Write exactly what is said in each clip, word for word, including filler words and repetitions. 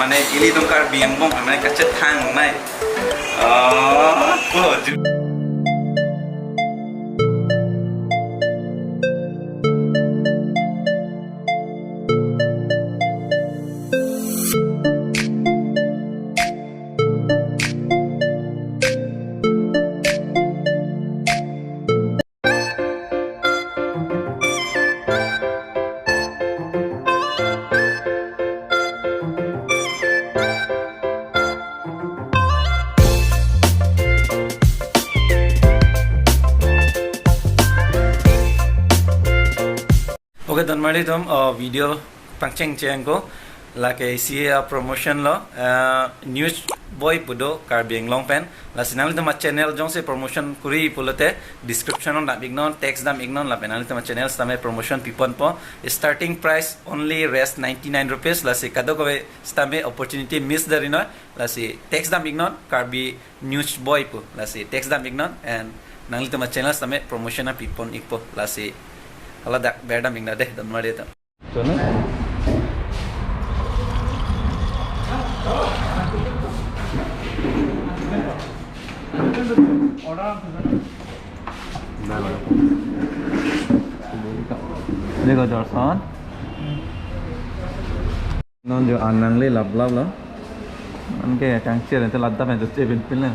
Mane ilitum Karbi angbong mane kachethang nai. Oh, ko ju- Okay, donmarli atum, uh, video pangcheng cheng ko, lake isi, uh, promotion lo, uh, News Boy pu do Karbi Anglong pen. Lasi nanglitum achannel jongsi promotion kuri pulote description along dam iknon, text dam iknon, lapen nanglitum achannel sitame promotion piponpo. Starting price only just ninety-nine rupees, lasi kadokave sitame opportunity miss dari noi, lasi text dam iknon, Karbi News Boy pu, lasi text dam iknon, and nanglitum achannel sitame promotion nangpipon ikpo, lasi hala dak ber dam iknon deh, donmarli atum. Chalo. Deko jorson. Non jo an nangle laplap lo. Anke kangchir ente ladak pen jo chepin pin le.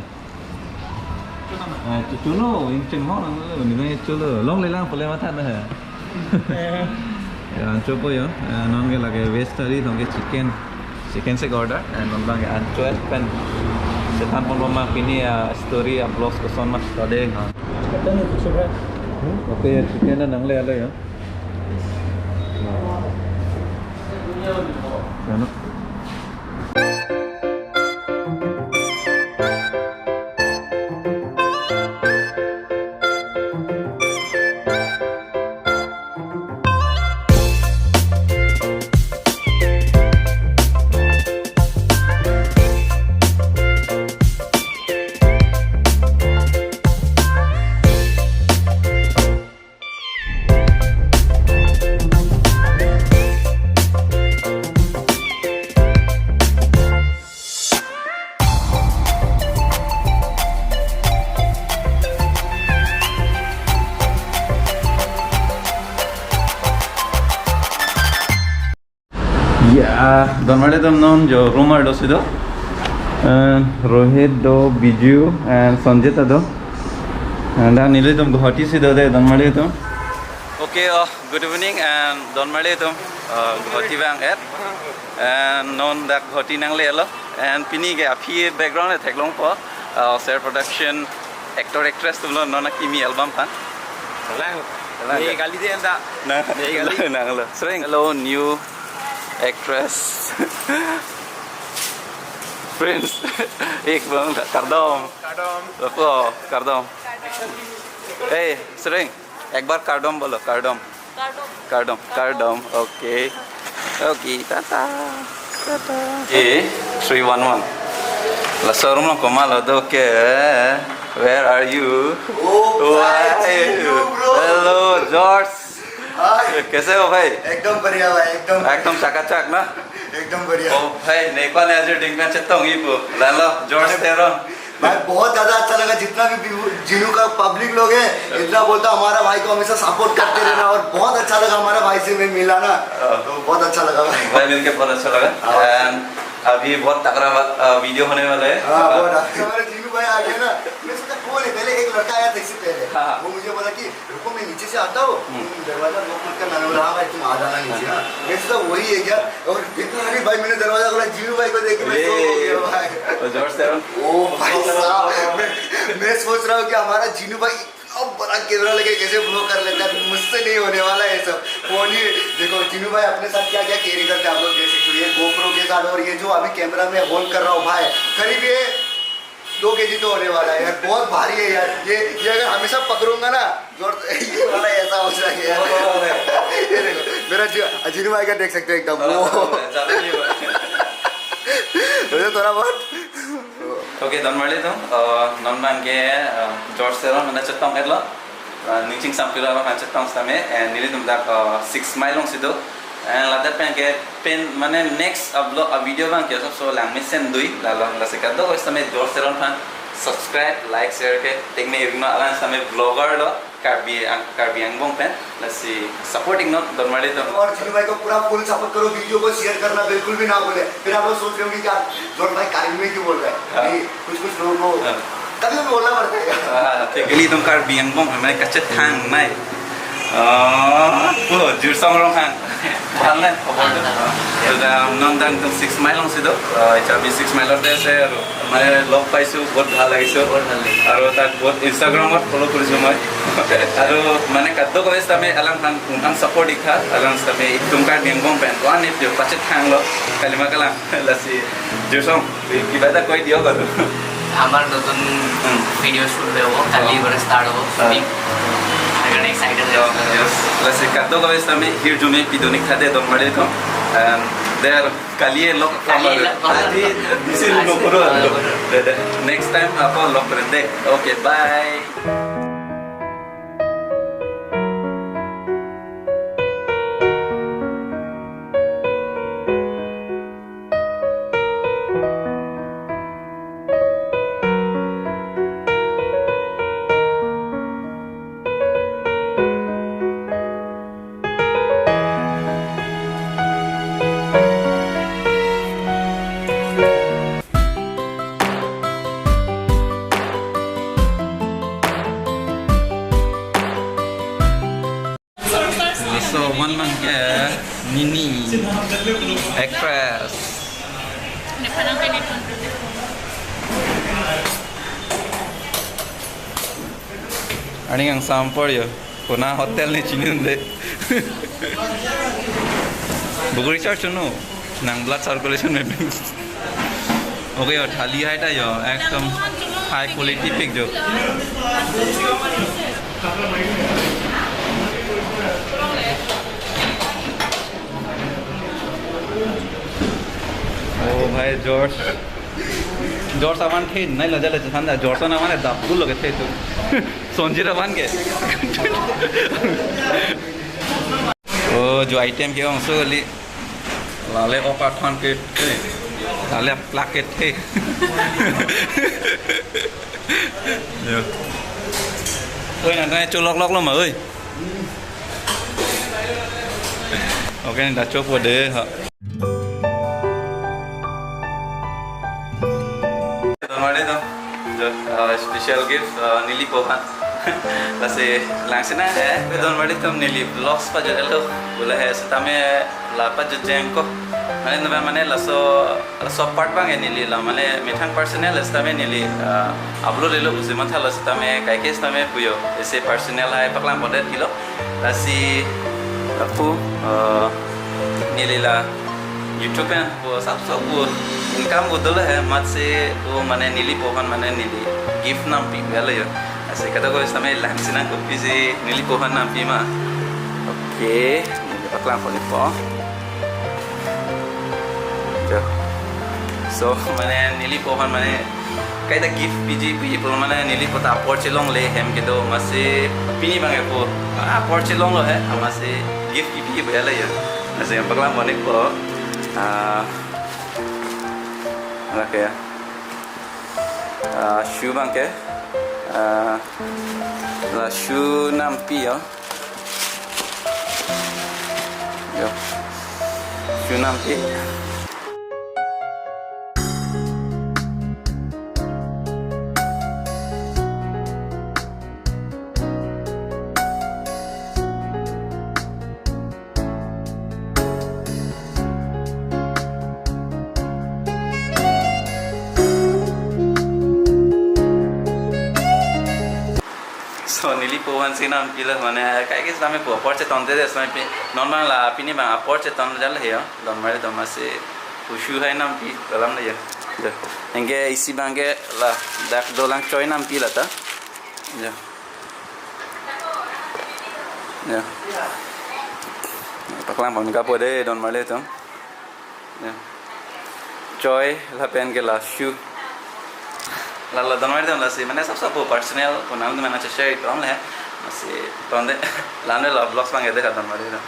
Eh, chu- chulo, ingcheng ho nang le, ni nang chulo. Longle lang pule matha na hai. Ya, ancho po yo. Eh, non ke lake veg thali, non ke chicken. Chicken sek order. Eh, non bang ke ancho es pen. Chethan ponbom ma pini, ah, story upload koson ma tade ha. Kata ni kuchhe bhai. Hmm? Okay, ya chicken na nangle alo yo. Ya no. Ya, donmarli atum non jo room arlo si do. And Rohit do, Biju and Sanjit do. And dak nelitum Guwahati si do deh, donmarli atum. Okay, uh, good evening and donmarli atum, uh, Guwahati vang-et. And non dak Guwahati nangle alo. And pini ke aphi background e theklongpo, uh, Ser Production actor actress atum lo non akimi album aphan. Lang. Lang. Ye gali de anda. Nang. Ye gali. Nanglo. Sereng. Hello, new actress. Prince. Ek bang kardom. Kardom. Apo, kardom. Hey, Sereng. Ek bar kardom bolo, kardom. Kardom. Kardom, kardom. Okay. Okay, tata. Tata. A three one one. Laso room along komat lo do ke. Where are you? Oh, why hi, are you, bro. Hello, George. Hi. कैसे हो भाई? एकदम बढ़िया भाई, एकदम एकदम चकाचक ना? एकदम बढ़िया। ओ भाई, Nepal ne ajir dingkan chetong ibu. Lalo, George अरे, Teron. भाई, बहुत ज्यादा अच्छा लगा, जितना भी पीपल-, जिनू का पब्लिक लोग है, इतना बोलता, "हमारा भाई को हमेशा सपोर्ट करते रहना।" और बहुत अच्छा लगा हमारा भाई से मैं मिला ना, हाँ। तो बहुत अच्छा लगा भाई। भाई, मिलके बहुत अच्छा लगा। हाँ। And अभी बहुत तगड़ा वा-, अ, वीडियो होने वाला है। हाँ, हाँ। बहुत अच्छा। हमारे जिनू भाई आ गए ना, मैं सोचा, "कौन है?" पहले एक लड़का आया था इससे पहले, हाँ। वो मुझे बोला कि रुको, मैं नीचे से आता हूँ, हम्म। तुम दरवाजा लॉक मत करना। मैंने बोला, "हाँ भाई, तुम आ जाना नीचे, हाँ।" मैं सोचा वही है क्या? और देखा, अरे भाई, मैंने दरवाजा खोला, जिनू भाई को देख के मैं ये, शॉक हो गया भाई। तो जोर से हो। ओ भाई साहब, मैं, मैं सोच रहा हूँ कि हमारा जिनू भाई इतना बड़ा कैमरा लेके कैसे ब्लॉग कर लेता है, मुझसे नहीं होने वाला है ये सब। वो नहीं, देखो, जिनू भाई अपने साथ क्या क्या कैरी करते हैं, आप लोग देख सकते हो, ये GoPro के साथ, और ये जो अभी कैमरा में होल्ड कर रहा हूँ भाई, करीब ये दो केजी तो होने वाला है यार, बहुत भारी है यार। ये, ये अगर हमेशा पकड़ूंगा ना, जोर, ये वाला ऐसा हो जाएगा यार। बहुत बड़ा हो गया। ये देखो, मेरा जी-, जिनू भाई का देख सकते हो एकदम, बड़ा वो। बड़ा हो गया, ज्यादा नहीं हुआ। मुझे थोड़ा बहुत। Okay, donmarli atum, uh, non bang ke, uh, George Teron mane chetong-etlo, uh, ning chingsam pilo aphan chetong sitame, and nelitum dak, uh, Six Mile along si do. And ladak pen ke pen mane next upload a video abang ke sabso langmesen dui lalo, lasi kadokave sitame George Teron aphan subscribe, like, share ke tekme ringno, alang sitame vlogger lo Karbi Ang-, Karbi Anglong pen, lasi support iknon, don marli don. और जिनू भाई को पूरा full support करो, वीडियो को शेयर करना बिल्कुल भी ना भूले। फिर आप लोग सोच रहे होंगे कि यार जॉर्ज भाई कार्बी में क्यों बोल रहे हैं? हाँ। नहीं, कुछ कुछ लोगों को हाँ। कभी भी बोलना पड़ता है। हाँ, ठीक है। Ilitum Karbi Anglong pen mane kachethang nai. Oh, oh, Jirsong Ronghang. Bhal ne, khobor to? Bhal, bhal. To da, non dang tum Six Mile along si do. Ah, echa ami Six Mile ot ase, aru mane log paisu, bahut bhal lagise. Bahut bhal lagise. Aru tak bahut Instagram ot follow korise moi. Aru mane kadokave sitame alangphan tum ang support ik tha, alang sitame itum Karbi Anglong pen. One if you pachethang lo, kalima kalang, lasi. Jirsong. কি-, কিবা এটা কৈ দিয়ক আৰু। আমাৰ নতুন হুম। ভিডিঅ' শ্বুট হ'ব, কালি অ। পৰা ষ্টাৰ্ট হ'ব অ। শ্বুটিং। সেইকাৰণে এক্সাইটেড হৈ অ, আছোঁ। Yes. Lasi kadokave sitame hirjume pidun ik tha de, don marli don. And there, কালিয়ে লগ পাম কালি আৰু। লগ পাম। আজি বেছি লগ নকৰোঁ আৰু। নকৰোঁ। দে, দে। Next time আকৌ লগ কৰিম দে। Okay, bye. So, one man ke Nini, actress. Ani ang sampor yo, kona hotel ni chinin de. Buguri char chunu, nang blood circulation me. Okay, yo, thali hai ta yo, ekdom high quality pik jo. Oh, bhai, George. George aman the, nai laja laja thanda, George aman dap dul loge the tu. Sonjit aman ke. Oh, jo item ke ong so li. Lale opa than ke the. Lale plak ke the. Yo. Oi, nang nang cholok lok lo ma, oi. Okay, da chopo de ha. Don marli don. Jo, uh, special gift, uh, neli po aphan. Lasi langsinang he, don marli don neli vlogs pajut-et lo. Bula he sitame la pajut jeng ko. Mane naba mane laso, laso part abang he neli la mane methang personal sitame neli, uh, upload-et lo pusi matha lo sitame kaike sitame pu yo. Isi personal hai paklang pondet kilo. Lasi lapu, uh, neli la YouTube pen pu sapso pu income pu dolo he, amatsi pu mane neli po aphan mane neli gift nampi pu lo yo. Lasi kadokave sitame langsinang kopisi neli po aphan nampi ma. Okay, neli paklang pon ikpo. Jo. So, mane neli po aphan mane kaita gift piji piji pulo mane neli po ta apor chelongle, hem kedo amatsi pini abang ke po apor chelonglo he, amatsi gift kipi kipi lo yo. Lasi paklang pon ikpo. Ah, okay. Ah, shoe abang ke. Ah, la shoe nampi yo. Yo. Shoe nampi. So, neli po aphan si nampi lo, mane, kaike sitame po apor chetonde de, sitame pi-, non abang la pini abang apor cheton jal he yo, don marli don amatsi pu shoe hai nampi, dalam na yo. Jo. Anke isi abang ke la, dak dolang choi nampi la ta. Jo. Jo. Paklang pon ikpo de, don marli don. Jo. Choi lapen ke la shoe. La la don marli don, lasi mane sapso pu personal pu nang mane share iknon le. Lasi tonde, la ne la vlogs abang ke de ha don marli don.